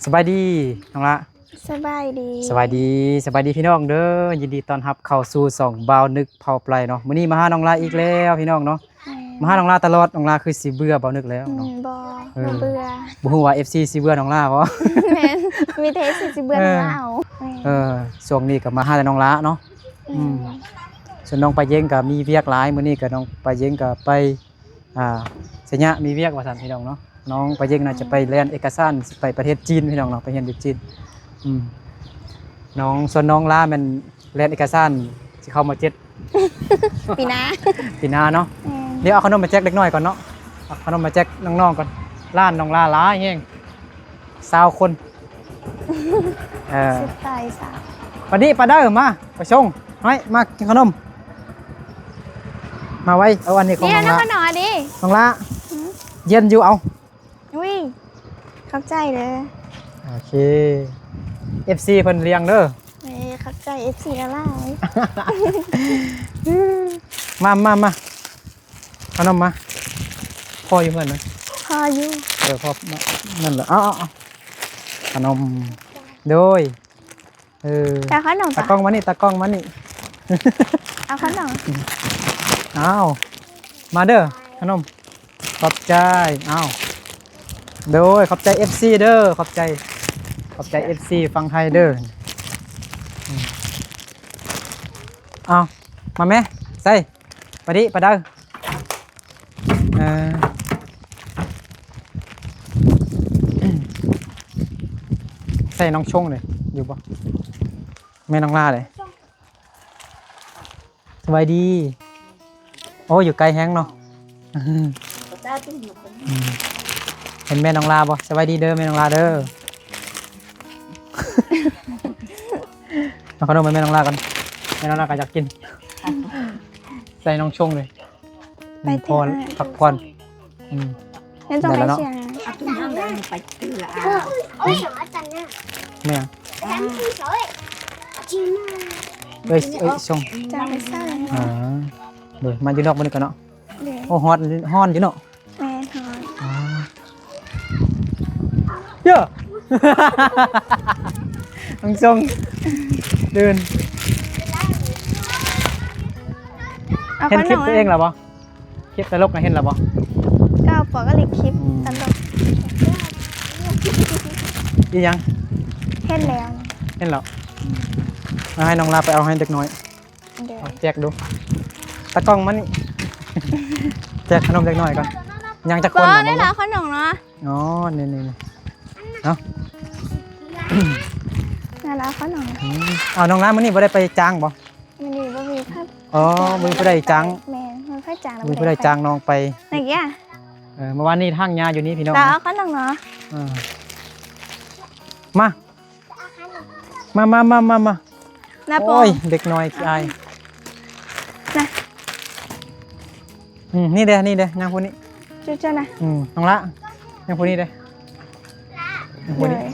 ສະບາຍດີນ້ອງລະ. ສະບາຍດີ ສະບາຍດີ ສະບາຍດີພີ່ນ້ອງເດີ. ຍິນດີຕ້ອນຮັບເຂົ້າສູ່ຊ່ອງບ່າວນຶກເຜົ່າໄປເນາະ. ມື້ນີ້ມາຫານ້ອງລະອີກແລ້ວພີ່ນ້ອງເນາະ. ແມ່ນ ມາຫານ້ອງລະຕະຫຼອດ. ນ້ອງລະຄືຊິເບື່ອບ່າວນຶກແລ້ວເນາະ? ອືມ ບໍ່ ເອີ ບໍ່ເບື່ອ ບໍ່ຮູ້ວ່າເອັຟຊີຊິເບື່ອນ້ອງລະບໍ່? ແມ່ນ ມີແຕ່ເອັຟຊີຊິເບື່ອນ້ອງລະເອົາ. ເອີ ແມ່ນ ເອີ ຊ່ວງນີ້ກໍມາຫາແຕ່ນ້ອງລະເນາະ. ອືມ ອືມ ສ່ວນນ້ອງປາເຢັງກໍມີວຽກຫຼາຍ. ມື້ນີ້ກໍນ້ອງປາເຢັງກໍໄປ ອ່າ ໄຊຍະມີວຽກວ່າຊັ້ນພີ່ນ້ອງເນາະ. ນ້ອງປາເຢັງໜ້າຈະໄປແລ່ນເອກະສານ ຊິໄປປະເທດຈີນພີ່ນ້ອງເນາະ ໄປຮຽນຢູ່ຈີນ. ອືມ ນ້ອງ ສ່ວນນ້ອງລາແມ່ນແລ່ນເອກະສານຊິເຂົ້າ ມ.ເຈັດ ປີໜ້າ ປີໜ້າເນາະ. ແມ່ນ ດຽວເອົາຂະໜົມມາແຈກເດັກນ້ອຍກ່ອນເນາະ ເອົາຂະໜົມມາແຈກນ້ອງໆກ່ອນ. ຫຼານນ້ອງລາຫຼາຍແຮງ ຊາວຄົນ. ເອີ ປາດີປາເດີ ມາ ໄປສົ່ງ ໃຫ້ມາກິນຂະໜົມ ມາໄວ. ເອົາອັນນີ້ຂອງນ້ອງລາ ນ້ອງລາ ຫືມ ເຢັນຢູ່ ເອົາ. ອຸ້ຍ ຂອບໃຈເດີ. ໂອເຄ ເອັຟຊີເພິ່ນລ້ຽງເດີ. ເອີ ຂອບໃຈເອັຟຊີຫຼາຍໆ. ມາ ມາ ມາ ເອົານຳມາ. ພໍຢູ່ເຮືອນນະ? ພໍຢູ່. ເອີ ພໍ ນັ້ນແຫຼະ. ເອົາ ເອົາ ເອົາ ຂະໜົມ ໂດຍ. ເອີ ຕາຂະໜົມ ຕາກ້ອງມານີ້ ຕາກ້ອງມານີ້. ເອົາຂະໜົມ ອ້າວ ມາເດີ ຂະໜົມ. ຂອບໃຈ. ອ້າວ ໂດຍ ຂອບໃຈເອັຟຊີເດີ ຂອບໃຈ ຂອບໃຈເອັຟຊີຝັ່ງໄທເດີ. ອືມ ເອົາ ມາແມ່ ໃສ່ ປາດີປາເດີ. ເອີ ໃສ່ນ້ອງຊົງເດ້ ຢູ່ບໍ່? ແມ່ນ້ອງລາເດ້. ສະບາຍດີ. ໂອ້ ຢູ່ໄກແຮງເນາະ. ອືມ ເຫັນແມ່ນ້ອງລາບໍ່? ສະບາຍດີເດີ ແມ່ນ້ອງລາເດີ. ເອົາຂະໜົມໃຫ້ແມ່ນ້ອງລາກ່ອນ ແມ່ນ້ອງລາກໍຢາກກິນ. ໃສ່ນ້ອງຊົງເດ້. ອືມ ໄປເຖາະ ພໍແລ້ວ ພັກຜ່ອນ. ອືມ ເຫັນຈັ່ງໃດ ໄດ້ແລ້ວເນາະ ສຽງ ເອົາ ແມ່ນຫຍັງ? ເອີຍ ເອີຍ ຊົງ ຈະໄປໃສ່ ອ່າ ໂດຍ ມາຢູ່ນອກມື້ນີ້ກ່ອນເນາະ. ໂດຍ ໂອ້ ຮ້ອນ ຮ້ອນຢູ່ເນາະ. ແມ່ນ ຮ້ອນ. ອ່າ ເຢີ ນ້ອງຊົງ ເດີນ. ເຫັນຄລິບຕົວເອງແລ້ວບໍ່? ຄລິບຕະຫຼົກນະເຫັນແລ້ວບໍ່? ກໍປອກກະລິກຄລິບ ອືມ ຕະຫຼົກ. ອີຫຍັງ? ເຫັນແລ້ວ ເຫັນແລ້ວ. ອືມ ມາໃຫ້ນ້ອງລາໄປເອົາໃຫ້ເດັກນ້ອຍ. ເດີ ເອົາແຈກດູ ຕາກ້ອງມານີ້ ແຈກຂະໜົມເດັກນ້ອຍກ່ອນ. ຍັງຈັກຄົນ ບໍ່ ລະ ໄດ້ລະຂະໜົມເນາະ. ອໍ ນີ້ໆໆ ເອົາ ລະລະຂະໜົມ. ອືມ ເອົາ ນ້ອງລາ ມື້ນີ້ບໍ່ໄດ້ໄປຈ້າງບໍ່? ມື້ນີ້ບໍ່ມີໃຜ ອໍ ບໍ່ມີຜູ້ໃດຈ້າງ. ແມ່ນ ບໍ່ມີໃຜຈ້າງ ບໍ່ມີຜູ້ໃດຈ້າງນ້ອງໄປ. ເອີ ເມື່ອວານນີ້ຖາງຫຍ້າຢູ່ນີ້ພີ່ນ້ອງ. ລະເອົາຂະໜົມເນາະ. ເອີ ມາ ມາ ມາ ມາ ມາ ມາ ນະໂປ. ໂອ້ຍ ເດັກນ້ອຍຂີ້ອາຍນະ. ອືມ ນີ້ເດ້ ນີ້ເດ້ ຍ່າງຜູ້ນີ້ ຈຸໆນະ. ອືມ ນ້ອງລະ ຍ່າງຜູ້ນີ້ເດ້ ຍ່າງຜູ້ນີ້. ໂດຍ.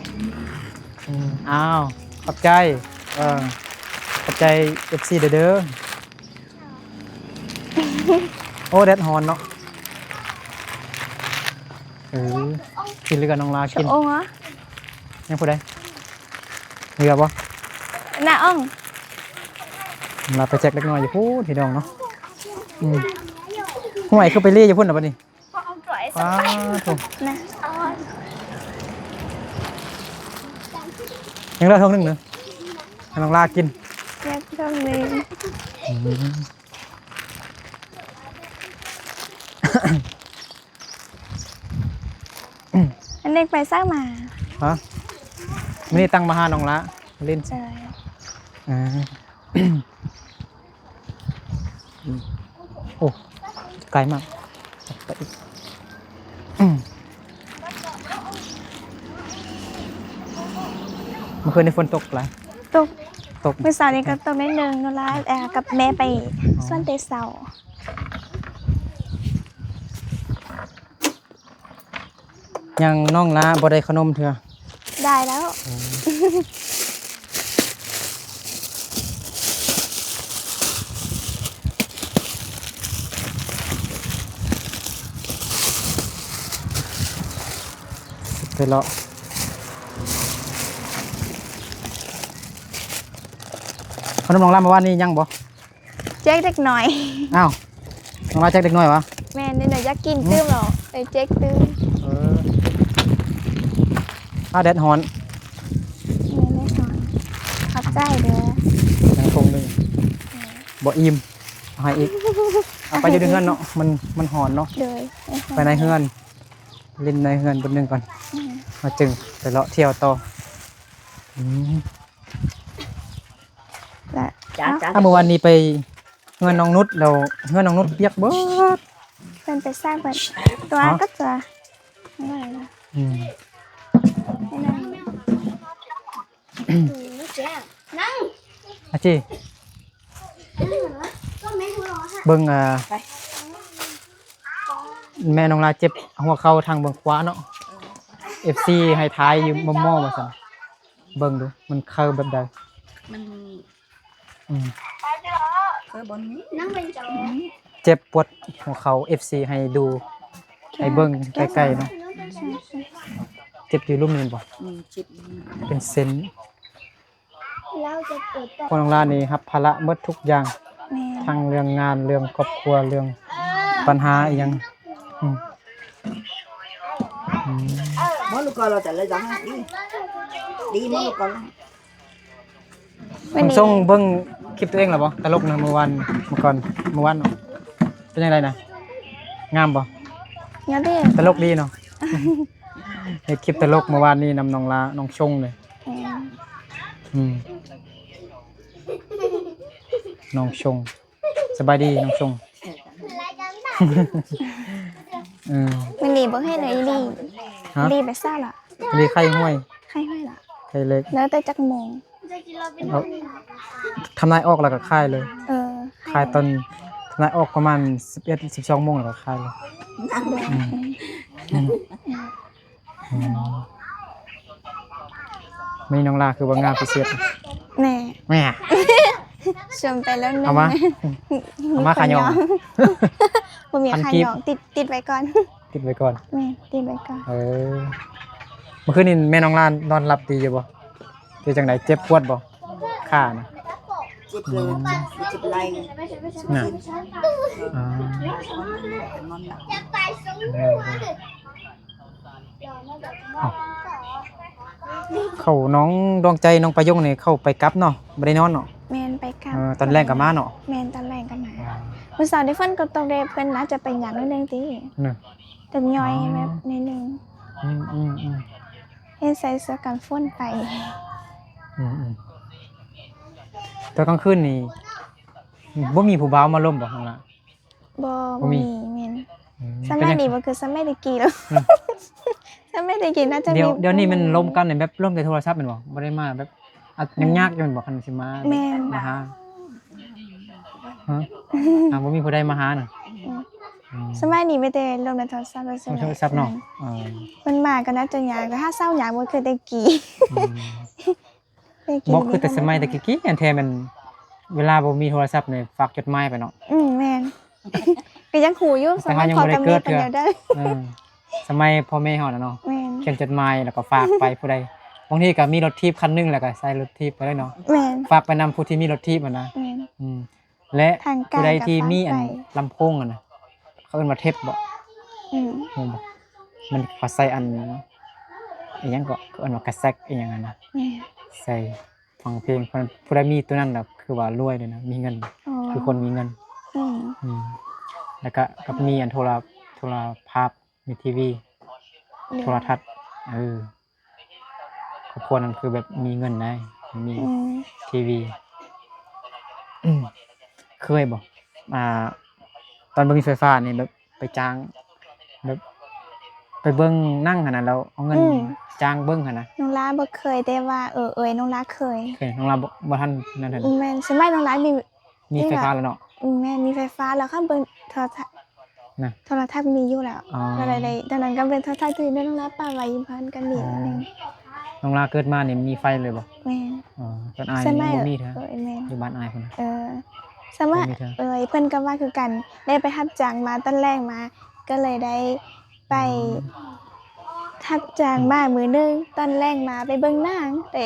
ອືມ ອ້າວ ຂອບໃຈ ເອີ ຂອບໃຈເອັຟຊີເດີ. ໂອ້ ແດດຮ້ອນເນາະ. ເອີ ກິນເຫຼືອນ້ອງລາກິນ. ໂອ້ ຍັງຜູ້ໃດ? ເຫຼືອບໍ່? ນ້າອ່ອງ ລາໄປແຈກເດັກນ້ອຍຢູ່ພຸ້ນພີ່ນ້ອງເນາະ. ອືມ ຫ້ວຍ ຄືໄປເລຢູ່ພຸ້ນລະບັດນີ້. ປາໂທ້ ນະ ຍັງເຫຼືອຖົງໜຶ່ງເດີ ໃຫ້ນ້ອງລາກິນ. ແຍກເຄິ່ງເລີຍ. ອືມ ອັນນີ້ໄປໃສມາ? ຮະ? ມື້ນີ້ຕັ້ງມາຫານ້ອງລາຫຼິ້ນ. ເອີ ອ່າ ອືມ ໂອ້ ໄກມາກ ໄປອີກ. ອືມ ເມື່ອຄືນນີ້ຝົນຕົກຫຼາຍ? ຕົກ ຕົກ. ມື້ເຊົ້ານີ້ກໍຕົກໜ້ອຍໜຶ່ງ. ນ້ອງລາ ເອີ ກັບແມ່ໄປ ອໍ ສວນແຕ່ເຊົ້າ. ຍັງນ້ອງລາບໍ່ໄດ້ຂະໜົມເທື່ອ. ໄດ້ແລ້ວ. ໂອ້ ໄປເລາະ. ນມນ້ອງລາມາວານນີ້ຍັງບໍ່? ແຈກເດັກນ້ອຍ. ອ້າວ ນ້ອງລາແຈກເດັກນ້ອຍຫວາ? ແມ່ນ ເດັກນ້ອຍຢາກກິນຕື່ມເນາະ ໄດ້ແຈກຕື່ມ. ເອີ ອາ ແດດຮ້ອນ. ແມ່ນ ແດດຮ້ອນ. ຂອບໃຈເດີ. ຍັງຖົງໜຶ່ງ. ບໍ່ອີ່ມ ເອົາໃຫ້ອີກ. ເອົາໄປຢູ່ໃນເຮືອນເນາະ ມັນ ມັນຮ້ອນເນາະ. ໂດຍ ໄປໃນເຮືອນ ຫຼິ້ນໃນເຮືອນບຶດໜຶ່ງກ່ອນ ມາຈຶ່ງໄປເລາະທ່ຽວຕໍ່. ອືມ ລະ ຈ້າ ຈ້າ ອ່າ ມື້ວານນີ້ໄປເຮືອນນ້ອງນຸດ ແລ້ວເຮືອນນ້ອງນຸດປຽກເບິດ. ເພິ່ນໄປຊາກເພິ່ນຕົວ ຮະ? ກໍຕົວ. ອືມ ອາຈີ ເບິ່ງ ອ່າ ແມ່ນ້ອງລາເຈັບຫົວເຂົ່າທາງເບື້ອງຂວາເນາະ. ເອັຟຊີໃຫ້ທາຍຢູ່ມໍ່ໆວ່າຊັ້ນ. ເບິ່ງດູ ມັນເຄີແບບໃດ? ມັນ ອືມ ເຄີບໍ່ນີ້ ເຈັບປວດຫົວເຂົ່າ ເອັຟຊີໃຫ້ດູ ໃຫ້ເບິ່ງໃກ້ໆເນາະ. ເຈັບຢູ່ລຸ່ມນີ້ບໍ່? ອືມ ເຈັບຢູ່ ເປັນເສັ້ນ. ພໍ່ນ້ອງລານີ້ຮັບພາລະໝົດທຸກຢ່າງ ແມ່ນ ທັງເລື່ອງງານ ເລື່ອງຄອບຄົວ ເລື່ອງບັນຫາອີ່ຫຍັງ. ອືມ ອືມ Món lu coi là chạy lại giọng ha. Đi. Đi món lu coi. ນ້ອງຊົງເບິ່ງຄລິບຕົວເອງແລ້ວບໍ່? ຕະຫຼົກນະ ມື້ວານ ມື້ກ່ອນ ມື້ວານເນາະ. ເປັນຈັ່ງໃດນະ? ງາມບໍ່? ງາມເດ. ຕະຫຼົກດີເນາະ. ເຮັດຄລິບຕະຫຼົກມື້ວານນີ້ນຳນ້ອງລາ ນ້ອງຊົງເດ້. ອືມ ອືມ ນ້ອງຊົງ ສະບາຍດີນ້ອງຊົງ. ເອີ ມື້ນີ້ບໍ່ເຮັດຫຍັງອີ່ຫຼີ. ຮະ? ອີ່ຫຼີໄປໃສລະ? ອີ່ຫຼີໄຂ້ຫ້ວຍ. ໄຂ້ຫ້ວຍລະ? ໄຂ້ເຫຼັກ. ແລ້ວແຕ່ຈັກໂມງ? ເອົາ ທຳນາຍອອກແລ້ວກໍຂາຍເລີຍ. ເອີ ຂາຍຕອນທຳນາຍອອກປະມານສິບເອັດ ສິບສອງໂມງ ແລ້ວກໍຂາຍເລີຍ. ອືມ ອືມ ອືມ ມື້ນີ້ນ້ອງລາຄືວ່າງາມພິເສດ. ແນ່ ແນ່ ຊົມໄປແລ້ວໜຶ່ງ. ເອົາມາ ເອົາມາຂາຍອງ. ບໍ່ມີຂາຍອງ ຕິດ ຕິດໄວ້ກ່ອນ. ຕິດໄວ້ກ່ອນ. ແມ່ນ ຕິດໄວ້ກ່ອນ. ເອີ ມື້ຄືນນີ້ແມ່ນ້ອງລານອນຫຼັບດີຢູ່ບໍ່? ເປັນຈັ່ງໃດ ເຈັບປວດບໍ່ ຂານະ? ເຈັບເລີຍ ເຈັບໄລ່ ນະ ອ່າ ນອນຫຼັບ. ເອີ ເອົ້າ ເຂົາ ນ້ອງດວງໃຈ ນ້ອງປາຍົງນີ້ ເຂົາໄປກັບເນາະ ບໍ່ໄດ້ນອນເນາະ. ແມ່ນ ໄປກັບ. ເອີ ຕອນແລງກໍມາເນາະ. ແມ່ນ ຕອນແລງກໍມາ. ອ່າ ມື້ເຊົ້ານີ້ຝົນກໍຕົກເດ້ ເພິ່ນອາດຈະໄປຫຍັງໜ້ອຍໜຶ່ງຕິ ນະ ຈັກໜ້ອຍ ອໍ ແບບໜ້ອຍໜຶ່ງ. ອືມໆໆ ເຮັດໃສ່ເສື້ອກັນຝົນໄປ. ອືມໆ ຕອນກາງຄືນນີ້ ບໍ່ມີຜູ້ບ່າວມາລົມບໍ່ ນ້ອງລາ? ບໍ່ ບໍ່ມີ ບໍ່ມີ. ແມ່ນ ອືມ ສະໄໝນີ້ບໍ່ຄືສະໄໝແຕ່ກີ້ແລ້ວ. ອືມ ສະໄໝແຕ່ກີ້ໜ້າຈະມີ. ດຽວ ດຽວນີ້ແມ່ນລົມກັນແບບລົມແຕ່ໂທລະສັບແມ່ນບໍ່? ບໍ່ໄດ້ມາແບບ ອາດ ອືມ ຍັງຍາກຢູ່ແມ່ນບໍ່ ຄັນຊິມາ. ແມ່ນ ມາຫາ ຮະ? ອ່າ ບໍ່ມີຜູ້ໃດມາຫານະ. ອືມ ອືມ ສະໄໝນີ້ມີແຕ່ລົມໃນໂທລະສັບ. ໃນໂທລະສັບເນາະ. ອືມ ເອີ ເພິ່ນມາກໍໜ້າຈະຍາກ ແຕ່ຫາເຊົ້າຍາກບໍ່ຄືແຕ່ກີ້. ອືມ ບໍ່ຄືແຕ່ສະໄໝແຕ່ກີ້ໆ ອັນແທ້ແມ່ນເວລາບໍ່ມີໂທລະສັບນີ້ ຝາກຈົດໝາຍໄປເນາະ. ອືມ ແມ່ນ ກໍຍັງຮູ້ຢູ່ ສະໄໝພໍ່ກໍແມ່ເພິ່ນແນວໃດ. ເອີ ສະໄໝພໍ່ແມ່ເຮົານະເນາະ. ແມ່ນ ຂຽນຈົດໝາຍແລ້ວກໍຝາກໄປຜູ້ໃດ ບາງທີກໍມີລົດຖີບຄັນໜຶ່ງ ແລ້ວກໍໃສ່ລົດຖີບໄປເລີຍເນາະ. ແມ່ນ ຝາກໄປນຳຜູ້ທີ່ມີລົດຖີບຫັ້ນນະ. ແມ່ນ ອືມ ແລະ ຜູ້ໃດທີ່ມີອັນລຳໂພງຫັ້ນນະ ເຂົາເອີ້ນວ່າເທັບບໍ? ອືມ ຮູ້ບໍ່? ມັນເຂົາໃສ່ອັນ ອີ່ຫຍັງເກາະ ເຂົາເອີ້ນວ່າກາເຊັດອີ່ຫຍັງຫັ້ນນະ. ແມ່ນ ໃສ່ຟັງເພງ. ຜູ້ໃດມີໂຕນັ້ນລະຄືວ່າລວຍເລີຍນະ ມີເງິນ. ອໍ ຄືຄົນມີເງິນ. ອືມ ອືມ ແລ້ວກະ ກະມີອັນໂທລະ ໂທລະພາບ ມີທີວີ ໂທລະທັດ. ເອີ ຄອບຄົວນັ້ນຄືແບບມີເງິນໄດ໋ ມີ ອືມ ທີວີ. ເຄີຍບໍ່ ອ່າ ຕອນບໍ່ມີໄຟຟ້ານີ້ ແບບໄປຈ້າງ ແບບໄປເບິ່ງໜັງຫັ້ນນະ ແລ້ວເອົາເງິນ ອືມ ຈ້າງເບິ່ງຫັ້ນນະ? ນ້ອງລາບໍ່ເຄີຍ ແຕ່ວ່າ ເອີ ເອີຍນ້ອງລາເຄີຍ. ເຄີຍ ນ້ອງລາບໍ່ ບໍ່ທັນນັ້ນຫັ້ນ. ແມ່ນ ສະໄໝນ້ອງລາມີ ມີໄຟຟ້າແລ້ວເນາະ. ອືມ ແມ່ນ ມີໄຟຟ້າແລ້ວ ຄັນເບິ່ງໂທລະທັດ ນະ ໂທລະທັດມີຢູ່ແລ້ວ. ອໍ ກໍເລີຍໄດ້ ຕອນນັ້ນກໍເບິ່ງໂທລະທັດ ຄືນ້ອງລາປະໄວ້ຢູ່ເຮືອນກັນນີ້. ອໍ ໜຶ່ງ ນ້ອງລາເກີດມານີ້ມີໄຟເລີຍບໍ່? ແມ່ນ. ອໍ ຕອນອ້າຍຍັງບໍ່ມີເທື່ອ. ເອີຍ ແມ່ນ ຢູ່ບ້ານອ້າຍພຸ້ນນະ. ເອີ ສະມາ ບໍ່ມີເທື່ອ. ເອີຍ ເພິ່ນກໍວ່າຄືກັນ ໄດ້ໄປຮັບຈ້າງມາ ຕອນແລງມາ ກໍເລີຍໄດ້ໄປ ອືມ ຮັບຈ້າງມາມື້ໜຶ່ງ ຕອນແລງມາໄປເບິ່ງໜັງ ແຕ່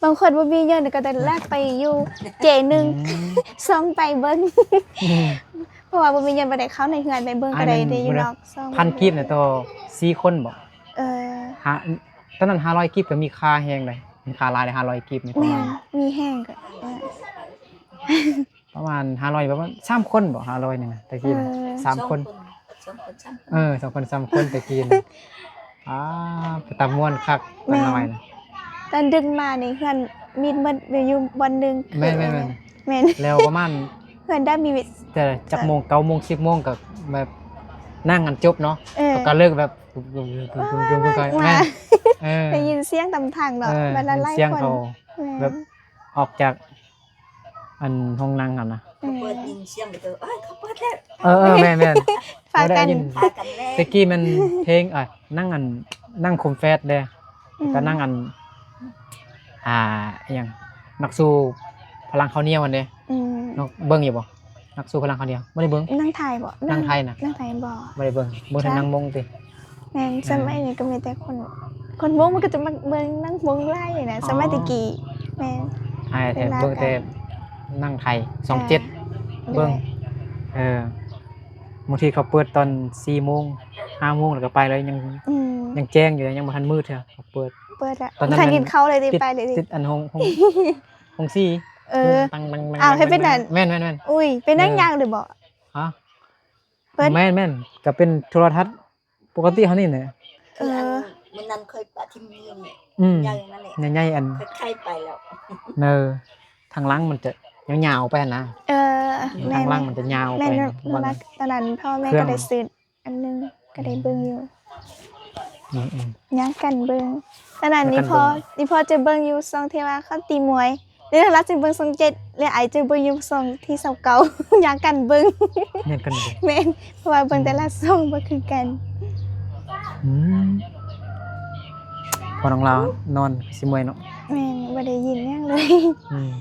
ບາງຄົນບໍ່ມີເງິນກໍຕ້ອງລາກໄປຢູ່ເຈໜຶ່ງ ອືມ ສ່ອງໄປເບິ່ງ ອືມ ເພາະວ່າບໍ່ມີເງິນ ບໍ່ໄດ້ເຂົ້າໃນເຮືອນໄປເບິ່ງ ກໍໄດ້ ໄດ້ຢູ່ນອກ ສ່ອງ ພັນກີບນະຕໍ່ສີ່ຄົນບໍ? ເອີ ຫ້າ ຕອນນັ້ນຫ້າຮ້ອຍກີບກໍມີຄ່າແຮງໃດ໋ ມີຄ່າຫຼາຍໃດ໋ ຫ້າຮ້ອຍກີບນີ້ປະມານ ແມ່ນ ມີແຮງກໍ ເອີ ປະມານຫ້າຮ້ອຍ ປະມານສາມຄົນບໍ ຫ້າຮ້ອຍນີ້ນະ ແຕ່ກີ້ນະ ເອີ ສາມຄົນ ສອງຄົນ ສອງຄົນ ສາມຄົນ ເອີ ສອງຄົນ ສາມຄົນແຕ່ກີ້ນະ ອາ ເປັນຕາມ່ວນຄັກ ຕອນນ້ອຍນະ ແມ່ນ ຕອນດຶກມານີ້ເຮືອນມິດໝົດ ຢູ່ບ່ອນໜຶ່ງ ແມ່ນໆໆ ແມ່ນ ແລ້ວປະມານ ເຮືອນດາມີ ແຕ່ຈັກໂມງ ເກົ້າໂມງ ສິບໂມງກໍແບບນັ່ງກັນຈົບເນາະ ເອີ ກໍເລີກແບບ ມາ ແມ່ນ ເອີ ໄດ້ຍິນສຽງຕາມທາງເນາະ ເອີ ເວລາຫຼາຍຄົນ ແມ່ນ ແບບອອກຈາກ ອັນຫ້ອງນັ່ງຫັ້ນນະ ເອີ ເປີດຍິນສຽງໄປເຕີ ເອີຍ ເຂົາເປີດແລ້ວ ເອີໆ ແມ່ນໆ ພາກັນ ພາກັນແລ້ວ ແຕ່ກີ້ແມ່ນເພງ ອ່າ ນັ່ງອັນ ນັ່ງໂຄມແຟດເດ້ ອືມ ແລ້ວກໍນັ່ງອັນ ອ່າ ອີ່ຫຍັງ ນັກສູ້ພະລັງເຂົ້າໜຽວຫັ້ນເດ້ ອືມ ເນາະ ເບິ່ງຢູ່ບໍ່? ນັກສູ້ພະລັງເຂົ້າໜຽວ ບໍ່ໄດ້ເບິ່ງ ນັ່ງໄທບໍ? ນັ່ງໄທນະ ນັ່ງໄທບໍ? ບໍ່ໄດ້ເບິ່ງ ເບິ່ງແຕ່ນັ່ງມົ້ງຕິ ແມ່ນ ເອີ ສ່ວນຫຼາຍນີ້ກໍມີແຕ່ຄົນ ຄົນມົ້ງມັນກໍຈະມັກເບິ່ງນັ່ງມົ້ງຫຼາຍນະ ເອີ ສ່ວນຫຼາຍແຕ່ກີ້ ແມ່ນ ອ້າຍແທ້ເບິ່ງແຕ່ນັ່ງໄທ ຊ່ອງເຈັດ ເບິ່ງ ເອີ ບາງທີເຂົາເປີດຕອນສີ່ໂມງ ຫ້າໂມງ ແລ້ວກໍໄປເລີຍ ຍັງ ອືມ ຍັງແຈ້ງຢູ່ເດ້ ຍັງບໍ່ທັນມືດເທື່ອ ເຂົາເປີດ ເປີດແລ້ວ ຕອນນັ້ນ ບໍ່ທັນກິນເຂົ້າເລີຍຕິ ໄປເລີຍຕິ ຕິດອັນໂຮງ ໂຮງ ໂຮງສີ ເອີ ຕັງໆໆໆ ອ້າວ ເຮັດເປັນນັ້ນ ແມ່ນໆໆ ອຸ້ຍ ເປັນໜັງ ເອີ ຍາວເລີຍບໍ? ຮະ? ເພິ່ນ ແມ່ນໆ ກໍເປັນໂທລະທັດປົກກະຕິເຮົານີ້ແຫຼະ ເອີ ມື້ນັ້ນຂ້ອຍປະຖິ້ມຢູ່ນີ້ ອືມ ໃຫຍ່ນັ້ນແຫຼະ ໃຫຍ່ໆ ອັນ ຂ້ອຍໄຄໄປແລ້ວ ເອີ ທາງຫຼັງມັນຈະຍາວໆໄປຫັ້ນນະ ເອີ ແມ່ນ ທາງຫຼັງມັນຈະຍາວໄປ ແມ່ນ ຕອນນັ້ນພໍ່ແມ່ກໍໄດ້ຊື້ ອັນໜຶ່ງກໍໄດ້ເບິ່ງຢູ່ ອືມໆ ຍາມກັນເບິ່ງ ຕອນນັ້ນ ຍາມກັນເບິ່ງ ອີ່ພໍ່ ອີ່ພໍ່ຈະເບິ່ງຢູ່ຊ່ອງທີ່ວ່າເຂົາຕີມວຍ ແລ້ວລາວຈະເບິ່ງຊ່ອງເຈັດ ແລ້ວອ້າຍຈະເບິ່ງຢູ່ຊ່ອງທີຊາວເກົ້າ ຍາມກັນເບິ່ງ ຍາມກັນເບິ່ງ ແມ່ນ ເພາະວ່າເບິ່ງແຕ່ລະ ອືມ ຊ່ອງບໍ່ຄືກັນ ອືມ ພໍ່ນ້ອງລາວນອນຊິເມື່ອຍເນາະ ແມ່ນ ບໍ່ໄດ້ຍິນຫຍັງເລີຍ ອືມ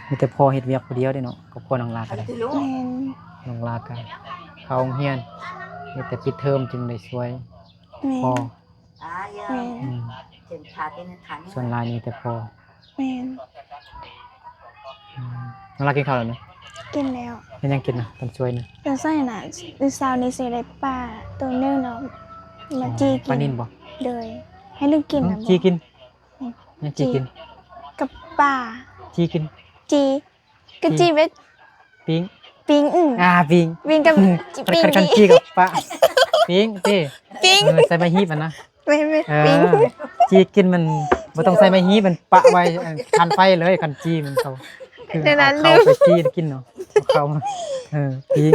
ມີແຕ່ພໍ່ເຮັດວຽກຜູ້ດຽວເດ້ເນາະ ຄອບຄົວນ້ອງລາກໍໄດ້ ແມ່ນ ນ້ອງລາກໍເຂົ້າໂຮງຮຽນ ມີແຕ່ປິດເທີມຈຶ່ງໄດ້ຊ່ວຍ ແມ່ນ ພໍ່ ແມ່ນ ອືມ ສ່ວນຫຼາຍມີແຕ່ພໍ່ ແມ່ນ ອືມ ນ້ອງລາກິນເຂົ້າແລ້ວນະ? ກິນແລ້ວ ເຮັດຫຍັງກິນນະ ຕອນຊ່ວຍນະ? ຕອນຊ່ວຍນະ ມື້ເຊົ້ານີ້ຊິໄດ້ປາໂຕໜຶ່ງເນາະ ມາຈີ່ກິນ ປານິນບໍ? ໂດຍ ໃຫ້ລູກກິນນະ ຈີ່ກິນ ຫຍັງຈີ່ກິນ? ກັບປາ ຈີ່ກິນ ຈີ່ ກໍຈີ່ ຈີ່ເວັດ ປີ້ງ ປີ້ງ ອື ອ່າ ປີ້ງ ປີ້ງກັບ ປີ້ງ ຄັນຈີ່ກັບປາ ປີ້ງຕິ ປີ້ງ ເອີ ໃສ່ໄມ້ຮີບຫັ້ນນະ ແມ່ນໆ ເອີ ປີ້ງ ຈີ່ກິນມັນບໍ່ຕ້ອງໃສ່ໄມ້ຮີບ ມັນປະໄວ້ ອັນ ຄັນໄຟເລີຍ ຄັນຈີ່ມັນເຂົ້າ ຄືເອົາເຂົ້າໄປຈີ່ກິນເນາະ ເອົາເຂົ້າ ເອີ ປີ້ງ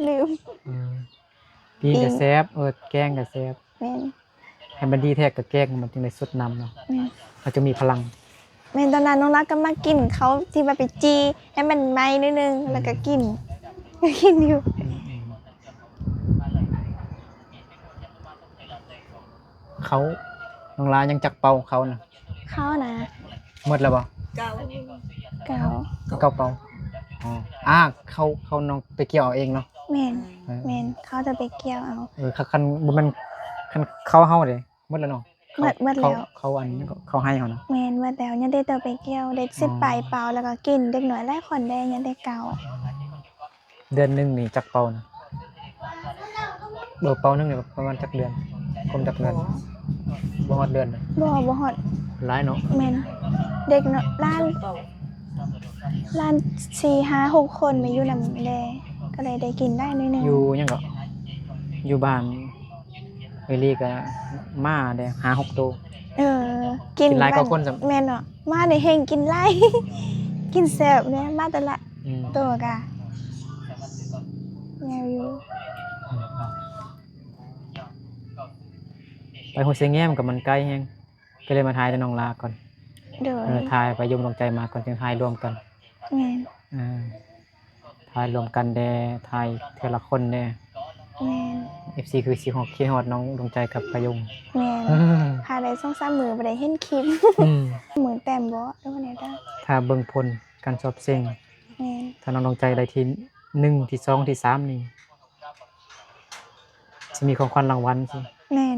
ລືມ ເອີ ປີ້ງກໍແຊບ ເອີ ແກງກໍແຊບ ແມ່ນ ໃຫ້ມັນດີແທ້ກໍແກງ ມັນຈຶ່ງໄດ້ສົດນ້ຳເນາະ ແມ່ນ ເຮົາຈຶ່ງມີພະລັງ ແມ່ນ ຕອນນັ້ນນ້ອງລາວກໍມາກິນເຂົ້າທີ່ວ່າໄປຈີ່ໃຫ້ມັນໄໝ້ໜ້ອຍໜຶ່ງ ອືມ ແລ້ວກໍກິນ ກໍກິນຢູ່ ອືມໆ ເຂົ້າ ນ້ອງລາຍັງຈັກເປົາເຂົ້ານະ? ເຂົ້ານະ ໝົດແລ້ວບໍ່? ເກົ້າ ເກົ້າ ເກົ້າເປົາ ອໍ ອ່າ ເຂົ້າ ເຂົ້ານ້ອງໄປກ່ຽວເອົາເອງເນາະ? ແມ່ນ ເອີ ແມ່ນ ເຂົ້າຈະໄປກ່ຽວເອົາ ເອີ ຄັນ ຄັນບໍ່ແມ່ນ ຄັນເຂົ້າເຮົາເດ້ ໝົດແລ້ວເນາະ? ໝົດ ໝົດແລ້ວ ເຂົ້າ ເຂົ້າອັນ ເຂົ້າໄຮ່ເຮົານະ ແມ່ນ ໝົດແລ້ວ ຍັງໄດ້ແຕ່ໄປກ່ຽວ ໄດ້ສິບປາຍເປົາ ແລ້ວກໍກິນ ເດັກນ້ອຍຫຼາຍຄົນເດ້ ຍັງໄດ້ເກົ່າ ເດືອນໜຶ່ງນີ້ຈັກເປົານະ? ເອີ ເປົາໜຶ່ງນີ້ປະມານຈັກເດືອນ? ຄົມຈັກເດືອນ? ບໍ່ຮອດເດືອນເນາະ? ບໍ່ ບໍ່ຮອດ ຫຼາຍເນາະ ແມ່ນ ເດັກນ້ອຍຫຼາຍ ຫຼາຍສີ່ຫ້າຫົກຄົນມາຢູ່ນຳແດ່ ກໍເລີຍໄດ້ກິນໄດ້ໜ້ອຍໜຶ່ງ ຢູ່ຫຍັງເກາະ ຢູ່ບ້ານ ເອື້ອຍລີກໍມາໄດ້ຫ້າຫົກໂຕ ເອີ ກິນ ກິນຫຼາຍກວ່າຄົນຊ້ຳ ແມ່ນເນາະ ມາໄດ້ແຮ່ງກິນຫຼາຍ ກິນແຊບເດ້ ມາແຕ່ລະ ອືມ ໂຕກະ ແນວຢູ່ ໄປຫ້ວຍເຊແງມກໍມັນໄກແຮງ ກໍເລີຍມາຖ່າຍແຕ່ນ້ອງລາກ່ອນ ໂດຍ ເອີ ຖ່າຍປະໂຍງດວງໃຈມາກ່ອນ ຈຶ່ງຖ່າຍລວມກັນ ແມ່ນ ເອີ ຖ່າຍລວມກັນແດ່ ຖ່າຍເທື່ອລະຄົນແດ່ ແມ່ນ ເອັຟຊີ ຄືຊິຮອດ ຄິດຮອດນ້ອງດວງໃຈກັບປະໂຍງ ແມ່ນ ຖ້າໄດ້ສອງສາມມື້ບໍ່ໄດ້ເຫັນຄລິບ ອືມ ມື້ແຕ້ມບໍ່ ຫຼືວ່າແນວໃດ ຖ້າເບິ່ງຜົນການສອບເສັງ ແມ່ນ ຖ້ານ້ອງດວງໃຈໄດ້ທີໜຶ່ງ ທີສອງ ທີສາມນີ້ ຊິມີຂອງຂວັນລາງວັນຊິ ແມ່ນ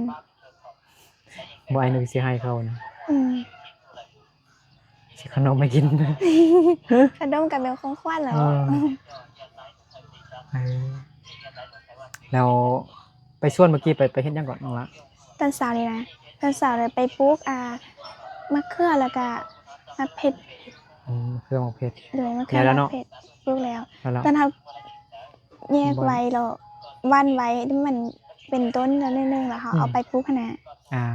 ບໍ່ ອ້າຍໜຶ່ງຊິໃຫ້ເຂົານະ ອືມ ຊື້ຂະໜົມໃຫ້ກິນ. ຂະໜົມກໍເປັນຂອງຂວັນແລ້ວ. ເອີ ເອີ ແລ້ວໄປສວນເມື່ອກີ້ ໄປ ໄປເຮັດຫຍັງເກາະນ້ອງລະ? ຕອນເຊົ້ານີ້ນະ ຕອນເຊົ້າໄດ້ໄປປູກ ອ່າ ໝາກເຂືອ ແລ້ວກະໝາກເຜັດ. ອືມ ໝາກເຂືອ ໝາກເຜັດ. ໂດຍ ໝາກເຂືອ ໝາກເຜັດ ປູກແລ້ວ. ຕອນເຮົາແຍກໄວ້ແລ້ວ ຫວ່ານໄວ້ ມັນເປັນຕົ້ນແລ້ວໜ້ອຍໜຶ່ງ ແລ້ວເຮົາເອົາໄປປູກຫັ້ນນະ. ອ່າ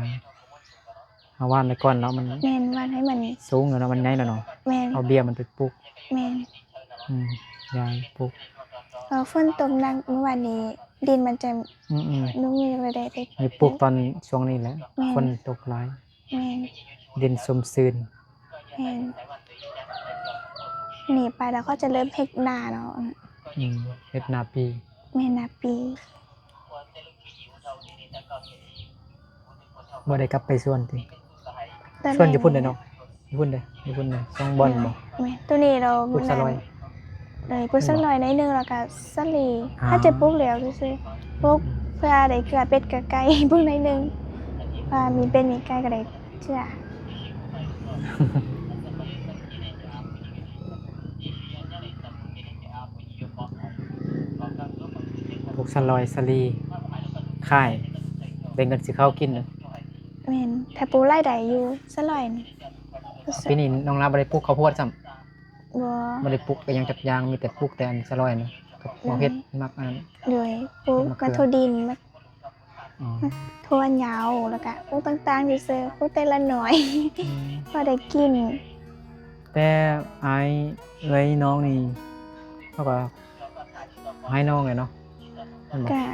ເຮົາຫວ່ານໄວ້ກ່ອນເນາະ ມັນ ແມ່ນ ຫວ່ານໃຫ້ມັນສູງແລ້ວເນາະ ມັນໃຫຍ່ແລ້ວເນາະ. ແມ່ນ ເອົາເບ້ຍມັນໄປປູກ. ແມ່ນ ອືມ ຢາງປູກ. ເອີ ຝົນຕົກໜັກມື້ວານນີ້ ດິນມັນຈະ ອືມໆ ນຸ່ງ ຍັງບໍ່ໄດ້ໄປ ນີ້ປູກຕອນຊ່ວງນີ້ແຫຼະ. ແມ່ນ ຝົນຕົກຫຼາຍ. ແມ່ນ ດິນຊຸ່ມຊື່ນ. ແມ່ນ ນີ້ໄປແລ້ວເຂົາຈະເລີ່ມເຮັດນາເນາະ. ອືມ ເຮັດນາປີ. ແມ່ນ ນາປີ. ບໍ່ໄດ້ກັບໄປສວນຕິ? ສວນຢູ່ພຸ້ນເດ້ເນາະ ຢູ່ພຸ້ນເດ້ ຢູ່ພຸ້ນເດ້ ສອງບ່ອນບໍ່? ແມ່ນ ໂຕນີ້ລາວ ປູກສະຫຼອຍ. ໂດຍ ປູກສະຫຼອຍໜ້ອຍໜຶ່ງ ແລ້ວກະສາລີ ອ່າ ເຮົາຈະປູກແລ້ວຊື່ໆ ປູກເພື່ອໄດ້ເກືອເປັດເກືອໄກ່ ປູກໜ້ອຍໜຶ່ງ ວ່າມີເປັດມີໄກ່ກໍໄດ້ເກືອ. ປູກສະຫຼອຍສາລີ ຂາຍ ໄດ້ເງິນຊື້ເຂົ້າກິນເນາະ. ແມ່ນ ຖ້າປູກຫຼາຍໄດ້ຢູ່ສະຫຼອຍນີ້. ປີນີ້ນ້ອງລາບໍ່ໄດ້ປູກເຂົ້າໂພດຊ້ຳ? ບໍ່ ບໍ່ໄດ້ປູກອີ່ຫຍັງຈັກຢ່າງ ມີແຕ່ປູກແຕ່ອັນສະຫຼອຍນະ ກັບໝາກເຜັດ ໝາກອັນນັ້ນ. ໂດຍ ປູກໝາກຖົ່ວດິນ ໝາກ ອໍ ໝາກຖົ່ວເຫຍົາ ແລ້ວກະປູກຕ່າງໆຊື່ໆ ປູກແຕ່ລະໜ້ອຍ ອືມ ພໍໄດ້ກິນ. ແຕ່ອ້າຍເອື້ອຍນ້ອງນີ້ ເຂົາກໍໃຫ້ນ້ອງແຫຼະເນາະ ແມ່ນບໍ່? ກະ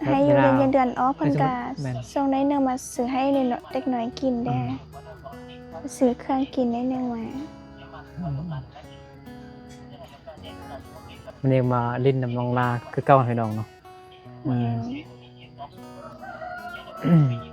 ໃຫ້ຢູ່ເດືອນ ເດືອນອອກ ເພິ່ນກະສົ່ງໜ້ອຍໜຶ່ງມາຊື້ໃຫ້ເດັກນ້ອຍກິນແດ່ ອືມ ຊື້ເຄື່ອງກິນໜ້ອຍໜຶ່ງມາ. ອືມ ມື້ນີ້ມາຫຼິ້ນນຳນ້ອງລາຄືເກົ່າພີ່ນ້ອງເນາະ. ອືມ ແມ່ນ